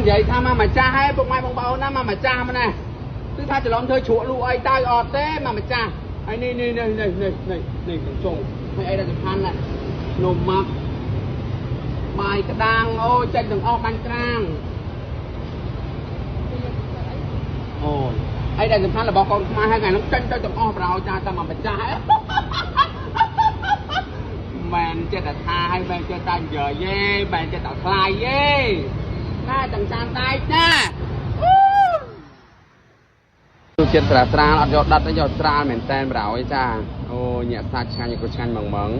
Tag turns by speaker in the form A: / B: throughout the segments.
A: និយាយថាមកម្ចាស់ហើយពុកម៉ែបងប្អូនណាមកម្ចាស់ម្នេះគឺថាច្រឡំធ្វើជ្រក់លក់អីទៅអត់ទេមកម្ចាស់ហើយនេះនេះនេះនេះនេះនេះនេះកញ្ចុងហើយអីដែលសំខាន់ណាស់នំម៉ាប់បាយក្តាំងអូចេញទាំងអស់បាញ់ក្រាងអូយអីដែលសំខាន់របស់កូនខ្មែរហើយថ្ងៃហ្នឹងចេញទៅទាំងអស់ប្រោចាតែមកម្ចាស់ហើយ មែនចិត្តតែថាហើយមែនចិត្តតែនិយាយទេមែនចិត្តតែថ្លៃទេណាទាំងចានតែកណាទូចិត្តស្រាលស្រាលអត់យកដិតទេយកស្រាលមែនតែនប្រោយចាអូញាក់សាច់ឆ្ងាញ់ក៏ឆ្ងាញ់ហ្មងហ្មង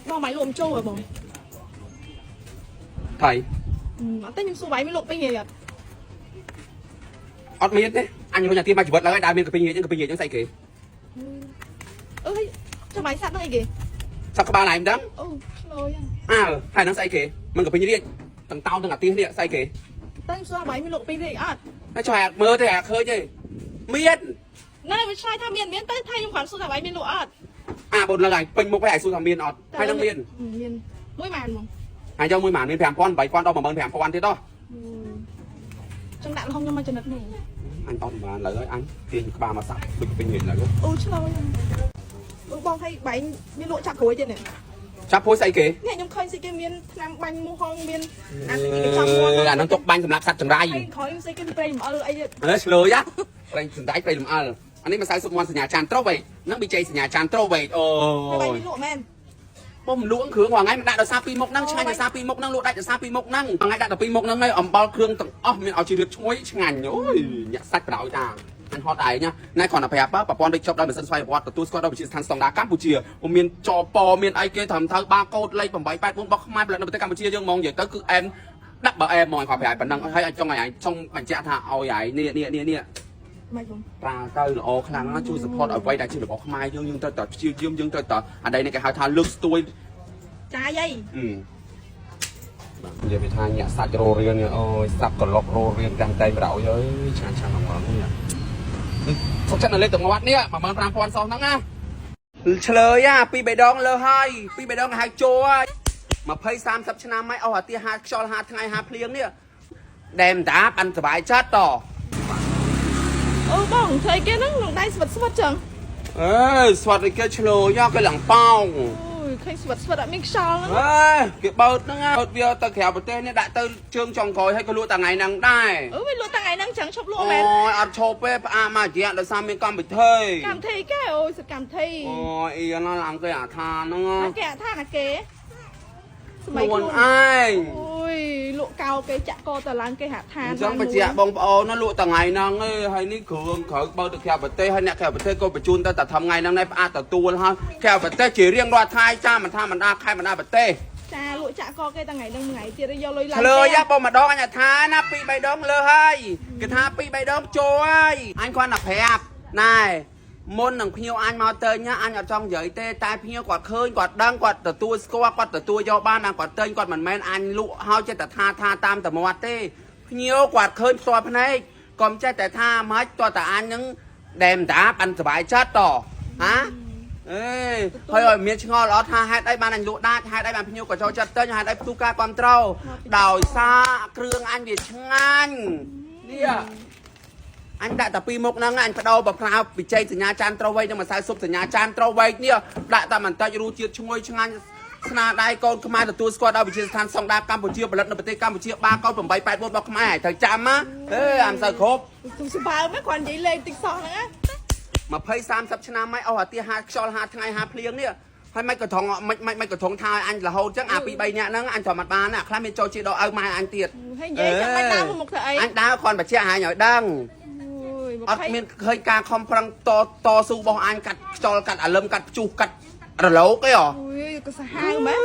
B: បងបាយលក់ចូលហ៎បង
A: ថៃ
B: អត់ទេខ្ញុំសួរបាយមានលក់ពេញហីអត់
A: អត់មានទេអញរុញអាទៀនមកជីវិតឡើយដើរមានកពីងាកកាពីងាកហ្នឹងស្អីគេ
B: អើយចាំបាយសัตว์ហ្នឹងអីគេ
A: សក់ក្បាលណៃមិនដឹង
B: អូឆ្លោយហ្នឹង
A: អើហើយហ្នឹងស្អីគេមិនកពីរាជទាំងតោទាំងអាទៀននេះស្អីគេ
B: តែខ្ញុំសួរបាយមានលក់ពេញទេអត់
A: តែចុះអាមើលទេអាឃើញទេមាន
B: ណែវាឆ្លើយថាមានមានទៅថៃខ្ញុំគ្រាន់សួរថាបាយមានលក់អត់
A: អាបងលើឲ្យពេញមុខហើយឲ្យសួរថាមានអត់ហើយនឹងមាន
B: មានមួយម៉ានហ្មង
A: ហើយយកមួយម៉ានមាន5000 8000ដល់15000ទៀតដល់
B: ចង់ដាក់លហុងខ្ញុំមកចំណិតនេះ
A: អញអត់បានលើហើយអញទាញក្បាលមកសាប់ដូចពេញងាកលើ
B: អូឆ្លោយហ្នឹងអូបងឲ្យបាយមានលក់ចាប់ក្រួយទៀតនេះ
A: ចាប់ភួយស្អីគេ
B: នេះខ្ញុំឃើញស្អីគេមានថ្នាំបាញ់មូសហងមានអាស្អីគេចំមាត់
A: អាហ្នឹងទុកបាញ់សម្រាប់សត្វចង្រៃ
B: ហើយក្រោយស្អីគេប្រេងអំអិលអីទៀត
A: អើឆ្លើយហ៎ប្រេងសណ្ដែកប្រេងលំអិលអានេះម្សៅស៊ុបមាន់សញ្ញាចានត្រូវេកហ្នឹងប៊ីចេសញ្ញាចានត្រូវេកអូ
B: បាយ
A: យ
B: មានលក់មែន
A: ពុំលក់គ្រឿងរាល់ថ្ងៃមិនដាក់ដោយសារពីរមុខហ្នឹងឆ្ងាញ់ដោយសារពីរមុខហ្នឹងលក់ដាច់ដោយសារពីរមុខហ្នឹងថ្ងៃដាក់តែពីរមុខហ្នឹងហើយអំបិលគ្រឿងទាំងអស់មានឲ្យជីរៀបឈ្ងុយឆ្ងាញ់អូយញាក់សាច់ប្រោយតាអញហត់ឯងណាណែគ្រាន់តែប្រាប់ប្រព័ន្ធដូចចប់ដោយម៉ាស៊ីនស្វ័យប្រវត្តិទទួលស្គាល់ដោយវិទ្យាស្ថានស្តង់ដារកម្ពុជាពុំមានចពមានអីគេត្រឹមត្រូវបាកូដលេខ884របស់ខ្មែរផលិតនៅប្រទេសកម្ពុជាយើងហ្មងនិយាយទៅគឺអែមដាក់បើអែមហ្មងគាត់ប្រាប់ប៉ុណ្ណឹងហើយចង់ឲ្យឯងចង់បញ្ជាក់ថាឲ្យឯងនេះនេះនេះនេះ
B: មិនបង
A: ប្រើទៅល្អខ្លាំងណាស់ជួយ support អ្វីដែលជារបស់ខ្មែរយើងយើងត្រូវតែព្យាយាមយើងត្រូវតែអាដីនេះគេហៅថាលើកស្ទួយ
B: ចាយអី
A: អឺបាទនិយាយពីថាញាក់សាច់រោរៀននេះអូយសាប់ក្លុករោរៀនទាំងតែប្រោយអើយឆ្ងាញ់ឆ្ងាញ់ហ្មងនេះសុកចិត្តនៅលេខទាំងមាត់នេះ15000សោះហ្នឹងណាឆ្លើយអាពីរបីដងលើហើយពីរបីដងគេហៅចូលហើយ20 30ឆ្នាំហើយអស់អាទាហាខ្យល់ហាថ្ងៃហាភ្លៀងនេះដែលមិនតាបានសុបាយចិត្តត
B: អូបងធ្វើអីគេហ្នឹងក្នុងដៃស្វិតស្វិតចឹង
A: អើយស្វាត់ឲ្យគេឆ្លើយគេឡើងប៉ោង
B: អូយឃើញស្វិតស្វិតអត់មានខ្យល់ហ្នឹង
A: អើយគេបោតហ្នឹងបោតវាទៅក្រៅប្រទេសនេះដាក់ទៅជើងចុងក្រោយហើយក៏លក់តែថ្ងៃហ្នឹងដែរ
B: អឺវាលក់តាំងថ្ងៃហ្នឹងចឹងឈប់លក់
A: អូ
B: មែន
A: យអត់ឈប់ទេផ្អាកមករយៈដោយសារមានកម្មវិធី
B: កម្មវិធីគេអូយសកម្មវិធី
A: អូយអីណាឡើងគេអាថាហ្នឹង
B: អាគេអាថាណាគេសម័យ
A: ខ្លួន
B: ខ្លួន
A: ឯង
B: អូយលក់កោគេចាក់កទៅឡើងគេហាក់ឋាន
A: អញ្ចឹងបញ្ជាក់បងប្អូនណាលក់តែថ្ងៃហ្នឹងឯងហើយនេះគ្រឿងក្រៅបើទៅក្រៅប្រទេសហើយអ្នកក្រៅប្រទេសក៏បញ្ជូនទៅតែធ្វើថ្ងៃហ្នឹងដែរផ្អាកទទួលហើយក្រៅប្រទេសជារៀងរាល់ថ្ងៃចាមិនថាបណ្ដាខេត្តបណ្ដាប្រទេស
B: ចាលក់ចាក់កគេតាំងថ្ងៃហ្នឹងមួយថ្ងៃទៀតយកលុយឡើង
A: ឆ្លើយហ៎បងម្ដងអញថាណាពីរបីដងលើហើយគេថាពីរបីដងចូលហើយអញគ្រាន់តែប្រាប់ណែមុននឹងភ្ញៀវអញមកទៅញ៉ាអញអត់ចង់និយាយទេតែភ្ញៀវគាត់ឃើញគាត់ដឹងគាត់ទទួលស្គាល់គាត់ទទួលយកបានដល់គាត់ទិញគាត់មិនមែនអញលក់ហើយចេះតែថាថាតាមតែមាត់ទេភ្ញៀវគាត់ឃើញផ្ទាល់ភ្នែកកុំចេះតែថាមិនតើតើអញនឹងដែលមិនតាបានសុបាយចិត្តតហាអេហើយឲ្យមានឆ្ងល់អត់ថាហេតុអីបានអញលក់ដាច់ហេតុអីបានភ្ញៀវក៏ចូលចិត្តទិញហេតុអីផ្ទុះការគ្រប់ត្រូលដោយសារគ្រឿងអញវាឆ្ងាញ់នេះអញដាក់តែពីរមុខហ្នឹងអញបដូរបប្រើវិជ័យសញ្ញាចានត្រូវែកនិងម្សៅស៊ុបសញ្ញាចានត្រូវែកនេះដាក់តែបន្តិចរសជាតិឈ្ងុយឆ្ងាញ់ស្នាដៃកូនខ្មែរទទួលស្គាល់ដោយវិទ្យាស្ថានស្តង់ដារកម្ពុជាផលិតនៅប្រទេសកម្ពុជាបាកូដ884របស់ខ្មែរត្រូវចាំណាអេអាមិនសូវគ្រប់
B: ទុំស្បើមែនគាត់និយាយលេងតិចសោះហ្នឹងណា
A: 20 30ឆ្នាំហើយអស់អាទាហាខ្យល់ហាថ្ងៃហាភ្លៀងនេះហើយមិនក៏ថងមិនមិនមិនក៏ថងថាឲ្យអញរហូតចឹងអាពី3នាក់ហ្នឹងអញទ្រាំអត់បានណាខ្លះមានចូលជាដល់ឪម៉ែអញទៀត
B: ហើយនិយាយចាំបាច់ដើរមកមុខធ្វើអី
A: អញដើរគ្រាន់បញ្ជាក់ឲ្យអញឲ្យដឹង
B: អូយ
A: អត់មានឃើញការខំប្រឹងតតស៊ូរបស់អញកាត់ខ្យល់កាត់អាលឹមកាត់ព្យុះកាត់រលកអីហ៎
B: អូយក៏សាហាវមែន